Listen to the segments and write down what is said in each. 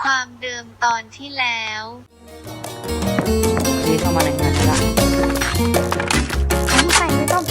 ความเดิมตอนที่แล้ว ເດ ເຂົ້າມາໃນເຮືອນແລ້ວລະ ເອົາໃສ່ໄປຕ້ອມ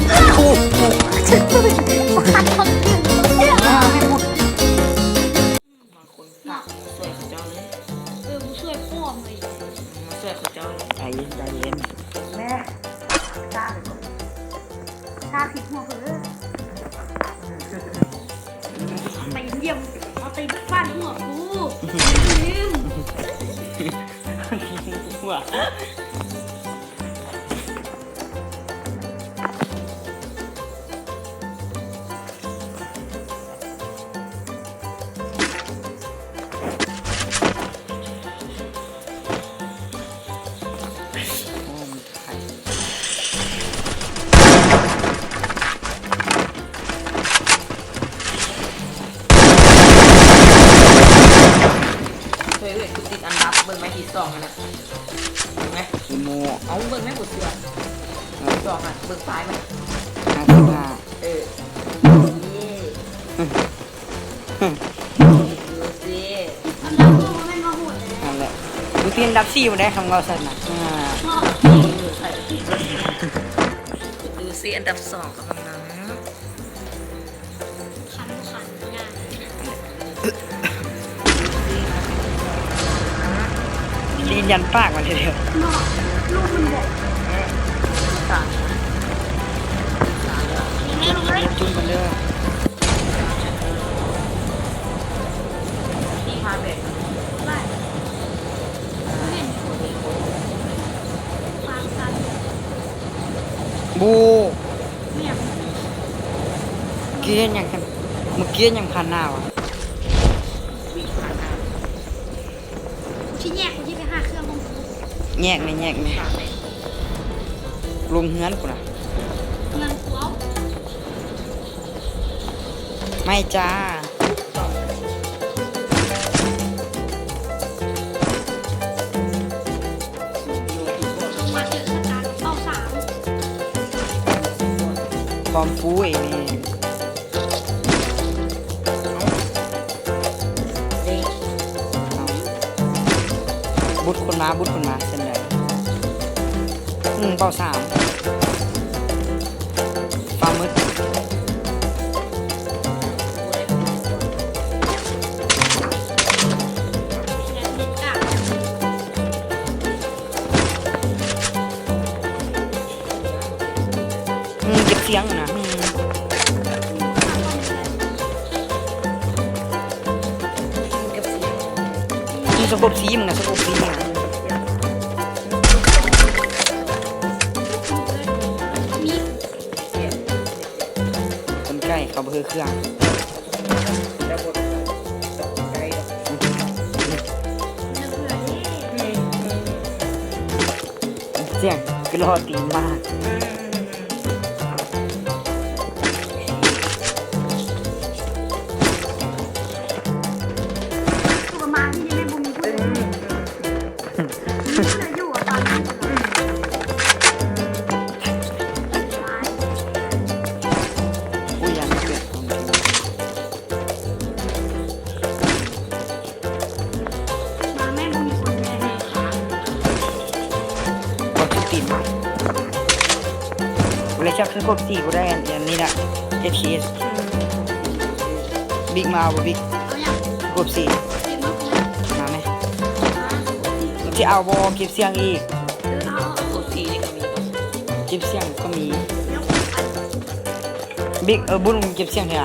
ໂອ້ໂຫ ບາງຄົນພາກມາຊ່ວຍເຂົາເຈົ້າເລີຍ ເອີ ມາຊ່ວຍພ້ອມເລີຍ ມາຊ່ວຍເຂົາເຈົ້າເລີຍ ໃຈເຢັນ ໃຈເຢັນ ແມ່ ຊາໄປກ່ອນ ຊາຜິດຫົວເພິ່ນເດີ ໄປຢ້ຽມ ເອົາໄປຟາດຫົວກູ ລືມ ຫົວ. ເຮີ້ຍ ເຮີ້ຍ ກູຕິດອັນດັບ ເບິ່ງໄມ້ທີສອງຫັ້ນນະ ເບິ່ງແມະ ຂີ້ໂມ້ ເອົາ ເບິ່ງແມະ ບໍ່ເຊື່ອ ເອີ ສອງຫັ້ນ ເບິ່ງປາຍມັນ ຫ້າສິບຫ້າ ເອີ ດູຊິ ອັນດັບໜຶ່ງບໍ່ແມ່ນວ່າໂຫດເດ້ ນັ້ນແຫຼະ ກູຕິດອັນດັບສີ່ພຸ້ນເດ້ ຄັນເວົ້າຊັ້ນນະ ອ່າ ດູຊິ ອັນດັບສອງກຳລັງນຳ ຄັນບໍ່ຄັນ ຍາກ ຕີນຢັນປາກມັນທີດຽວ ລູກມັນບອກ ບໍ່ ເມື່ອກີ້ເຫັນຫຍັງກັນ? ເມື່ອກີ້ເຫັນຫຍັງຜ່ານໜ້າວະ? ວິຜ່ານໜ້າ. ຊິແຍກ ຊິໄປຫາເຄື່ອງຂອງກູ. ແຍກແມ່ນ ແຍກແມ່ນ. ລົງເຮືອນພຸ້ນນະ. ເຮືອນກູເອົາ. ໄມ້ຈ້າ. ຄວາມຟູເອງນີ້ ບຸດຄົນມາ ບຸດຄົນມາ ຊັ້ນໃດ? ອືມ ເປົ່າສາມ ປາໝຶກ. ອືມ ເກັບສຽງນະ ອືມ ເກັບສຽງ ມີສະໂຄບສີ ມຶງນະ ສະໂຄບສີນະ. ຄົນໃກ້ເຂົາບໍ່ຖືເຄື່ອງ. ສຽງຄືລໍຕີນມາ. ຄືວ່າມາທີ່ນີ້ແມ່ນບໍ່ມີຜູ້ໃດຢູ່ ມີຜູ້ໃດຢູ່ວ່າປານນັ້ນ. ມາແມ່ນບໍ່ມີຄົນແນ່. ບໍ່ຖືກຕີນ. ບໍ່ໄດ້ຈັບສະໂຄບສີ ບໍ່ໄດ້ອັນ ອັນນີ້ລະ ເອັດເຄເອັສ. ອືມ ບິກມາເອົາບໍ່ບິກ? ເອົາຫຍັງ? ສະໂຄບສີ. ມາແມະ. ມາ ຊິເອົາບໍ່? ເກັບສຽງອີກ. ເອີ ເອົາ ເອົາ ເອົາ. ສະໂຄບສີນີ້ກໍມີບໍ່? ເກັບສຽງກໍມີ. ບິກ ເອີ ບຸນເກັບສຽງເທື່ອ.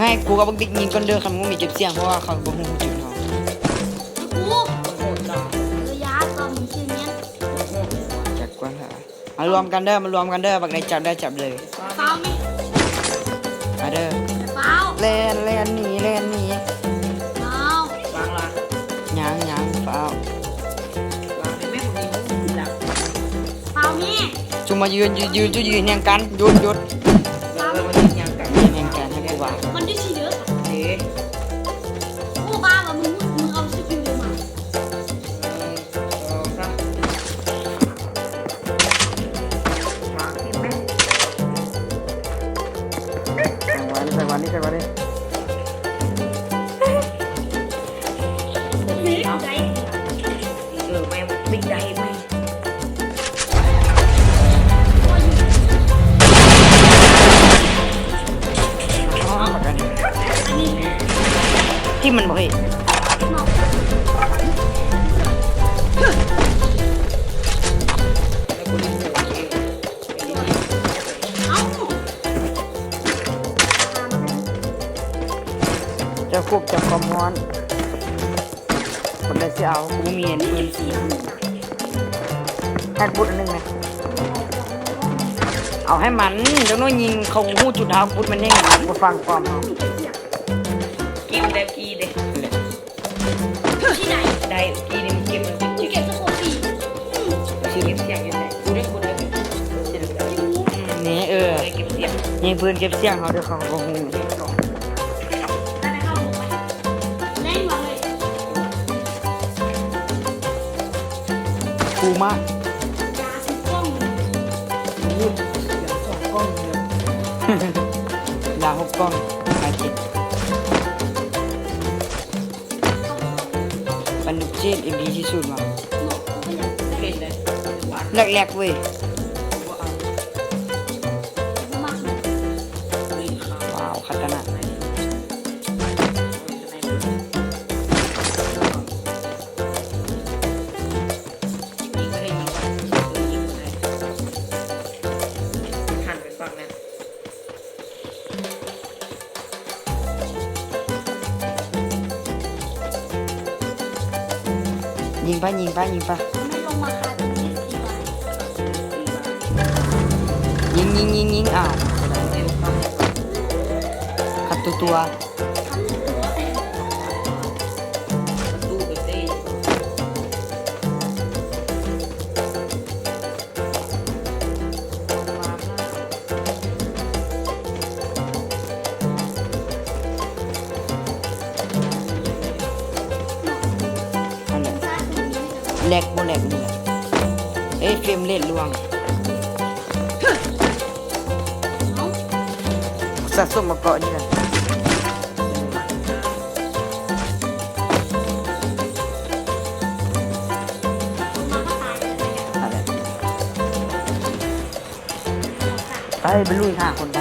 ໃຫ້ກູກັບບັກບິກຍິງກ່ອນເດີ ຄັນບໍ່ມີເກັບສຽງ ເພາະວ່າເຂົາບໍ່ຮູ້ຈຸດເຮົາ. ກູ ເອີ ຢ່າ ຕອນມີຊື່ແມ່ນ ຈັກກວ່າ. ມາລວມກັນເດີ ມາລວມກັນເດີ ບັກໃດຈັບໄດ້ຈັບເລີຍ. ຟ້າວນີ້ ມາເດີ ຟ້າວ ແລ່ນ ແລ່ນໜີ ແລ່ນໜີ. ອ້າວ ວາງລະ ຍັງ ຍັງ ຟ້າວ ວາງໄດ້ແມ່ນບໍ່ມີ. ຟ້າວນີ້ ຈຸມມາຢືນ ຢືນ ຢືນ ຈຸມ ຢືນຮຽງກັນ ຢຸດ ຢຸດ. ຟ້າວ ຢືນຮຽງກັນ ຢືນຮຽງກັນໃຫ້ກູວ່າ ມັນຢູ່ທີ່ເດີ ເດ້. ກູວ່າວ່າມຶງ ມຶງເອົາສະກິວເດີມາ. ເອີ ກວມຈາກຄວາມຮ້ອນ. ຄົນໃດຊິເອົາ ກູບໍ່ມີອັນນີ້. ຮັກບຸດອັນໜຶ່ງແມະ. ເອົາໃຫ້ມັນ ຈັກໜ້ອຍຍິງເຂົາຮູ້ຈຸດຮັກບຸດມັນແຮງ ບໍ່ຟັງຄວາມເຮົາ. ກິນແລ້ວກີເດ້. ໄດ້ ກີນີ້ມັນເກັບ ເກັບສະໂຄບສີ່ ເກັບສຽງຢູ່ໃສ? ກູໄດ້ ກູໄດ້ ນີ້ ເອີ ເກັບສຽງ ນີ້ເພື່ອນເກັບສຽງເຮົາເດີ ເຂົາກໍບໍ່ຮູ້. ຄູມາ ຢາຫົກກ່ອງ ຫາກິນ. ປາດຸກຈີນອີ່ຫຼີທີ່ສຸດວ່າ ແລກໆເວີຍ. ວ້າວ ຄັດຂະໜາດ. ຍິງໄປ ຍິງໄປ ຍິງໄປ ຍິງ ຍິງ ຍິງ ຍິງ. ອ້າວ ຄັດຕົວໆ. ອັນນັ້ນ ແລກບໍ່ແລກນີ້ແຫຼະ. ເອີ ເຟຣມເຣດລ່ວງ. ສະສົມມາເກາະນີ້ກັນ. ໄປ ໄປລຸຍຂ້າຄົນໄປ.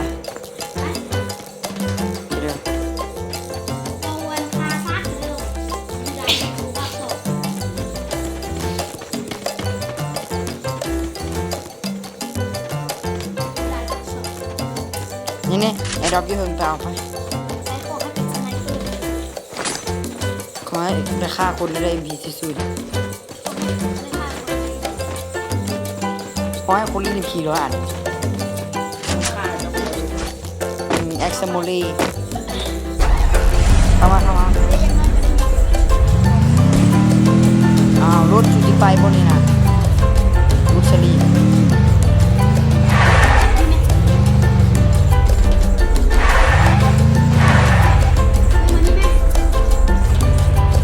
ນີ້ໆ ແອດຣອບຢູ່ເທິງ ໄປເອົາໄປ. ຂໍໃຫ້ໄດ້ຂ້າຄົນ ໄດ້ເອັມພີ ທີ່ສຸດ. ຂໍໃຫ້ຄົນຫຼິ້ນເອັມພີ ຮ້ອຍອັນ. ອືມ ແອັກຊະໂມລີ. ເຂົ້າມາ ເຂົ້າມາ. ອ້າວ ລົດ ສູຊິໄປບໍ່ນີ້ນະ? ລຸກສະລີ.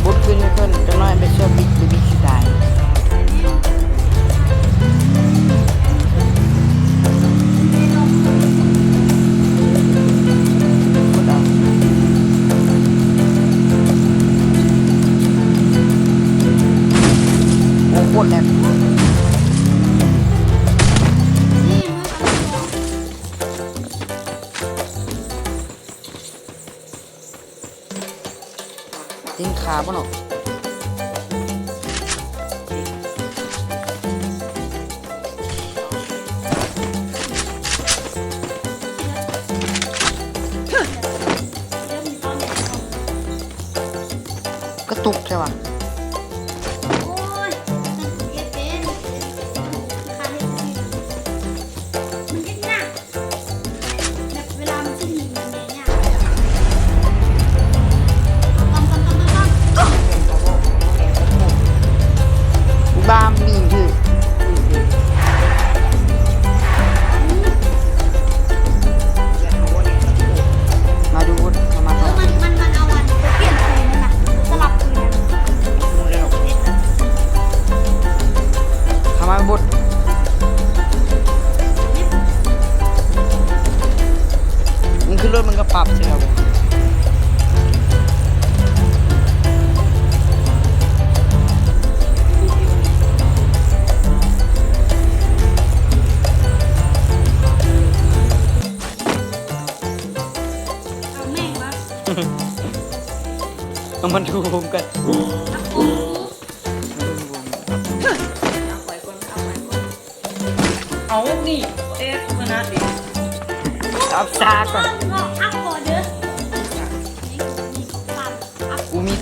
ບົດຂຶ້ນ ຂຶ້ນ ຈັກໜ້ອຍໄປຊ່ວຍບິດ ບິດຊິຕາຍ. ໂອ້ ໂຄດແລັກ. ຕີນຂາບໍ່ເນາະ? ກະຕຸກແທ້ຫວາ? ໂອ້ຍ ມັນເຮັດເປັນ ມັນເຮັດຍາກ. ແບບເວລາມັນຊິໜີມັນແຍກຍາກ. ບາມມີນຖືກ. ມາດູດ ເຂົ້າມາຕໍ່. ເອີ ມັນ ມັນ ມັນເອົາອັນໄປປ່ຽນປືນຫັ້ນນະ ສະຫຼັບປືນຫັ້ນ. ເຂົ້າມາບຸດ. ມັນຂຶ້ນລົດ ມັນກໍປັບໃສ່ເຮົາ. ເອົາແມ່ງວະ ເອົາມັນດູໂຮມກັນ. ເອົານີ້ ເອສ ເພິ່ນນະເດ ອັບຊາກ່ອນ. ອັບກ່ອນເດີ.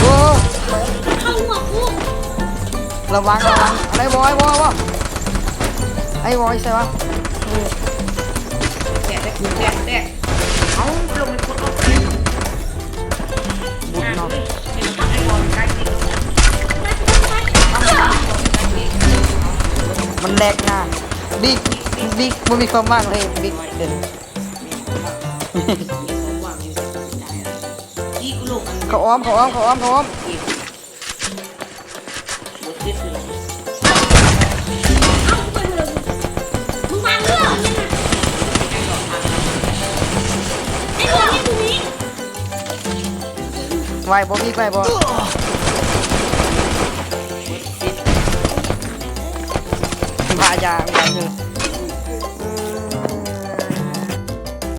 ໂອ້ ລະວັງ ລະວັງ ໄອ້ວອຍ ວອຍ ວອຍ ໄອ້ວອຍໃສ່ວະ ແຕກ ແຕກ ແຕກ ເອົ້າ ລົງໄປກົດອອກ ບຸດເນາະ ມັນແລັກນະ ບິກ ບິກ ບໍ່ມີຄວາມຫວັງເລີຍ ບິກ ເດີ ເຂົາອ້ອມ ເຂົາອ້ອມ ເຂົາອ້ອມ ເຂົາອ້ອມ. ໄຫວບໍ່ ບິກ ໄຫວບໍ່? ພະຍາ